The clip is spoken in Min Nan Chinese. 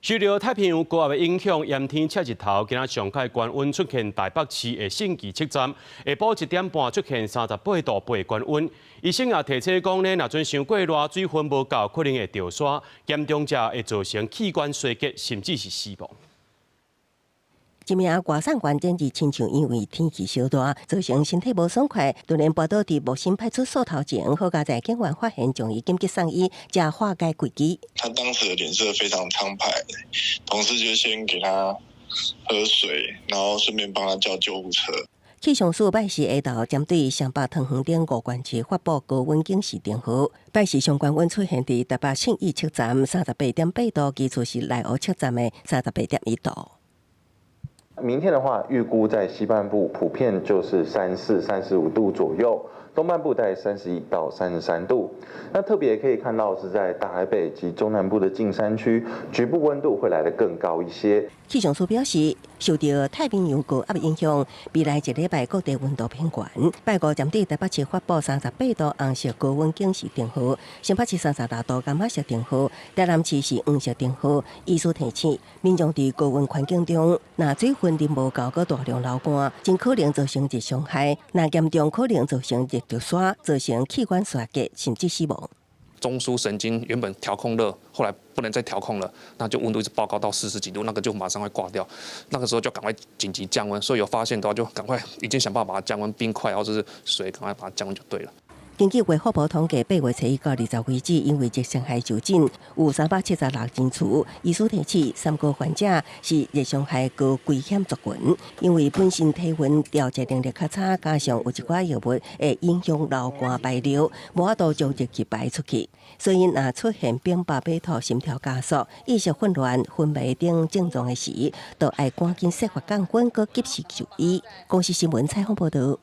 受著太平洋高壓的影響，炎天赤日頭，今仔上蓋高溫出現台北市的信義測站，下晡1點半出現38.8度高溫。醫生也提醒講呢，若陣傷過熱，水分無夠，可能會著沙，嚴重者會造成器官衰竭，甚至是死亡。一名外送員前日親像因為天氣燒熱，造成身體無爽快，突然跋倒佇木心派出所頭前，好佳哉警員發現，將伊緊急送醫，才化解危機。他當時的臉色非常蒼白，同事就先給他喝水，然後順便幫他叫救護車。氣象署拜四下晝針對雙北桃園等五縣市發布高溫警示燈號。拜四上懸溫出現佇台北信義測站38.8度，其次是內湖測站的38.1度。明天的話，預估在西半部普遍就是34、35度左右，東半部在31到33度。那特別可以看到是在大台北及中南部的近山區，局部溫度會來得更高一些。氣象署表示，受著太平洋高壓影響，未來一禮拜各地溫度偏懸。拜五針對台北市發布38度紅色高溫警示燈號，新北市36度柑仔色燈號，台南市是黃色燈號。醫師提醒民眾佇高溫環境中，若水分啉無夠，閣大量流汗，真可能造成熱傷害。若嚴重可能造成熱著沙，造成器官衰竭，甚至死亡。中樞神經原本調控熱，後來不能再調控了，那就溫度一直飆高到40幾度，那個就馬上會掛掉。那個時候就趕快緊急降溫，所以有發現的話就趕快已經想辦法把它降溫，冰塊或者是水，趕快把它降溫就對了。根據衛福部統計，8月初一到20為止，因為熱傷害就診有376人次。醫師提醒，三高患者是熱傷害高危險族群，因為本身體溫調節能力較差，加上有一寡藥物會影響流汗排尿，無法度將熱氣排出去，所以若出現冰白嘔吐、心跳加速、意識混亂、昏迷等症狀的時，就愛趕緊設法降溫，閣及時就醫。公視新聞採訪報導。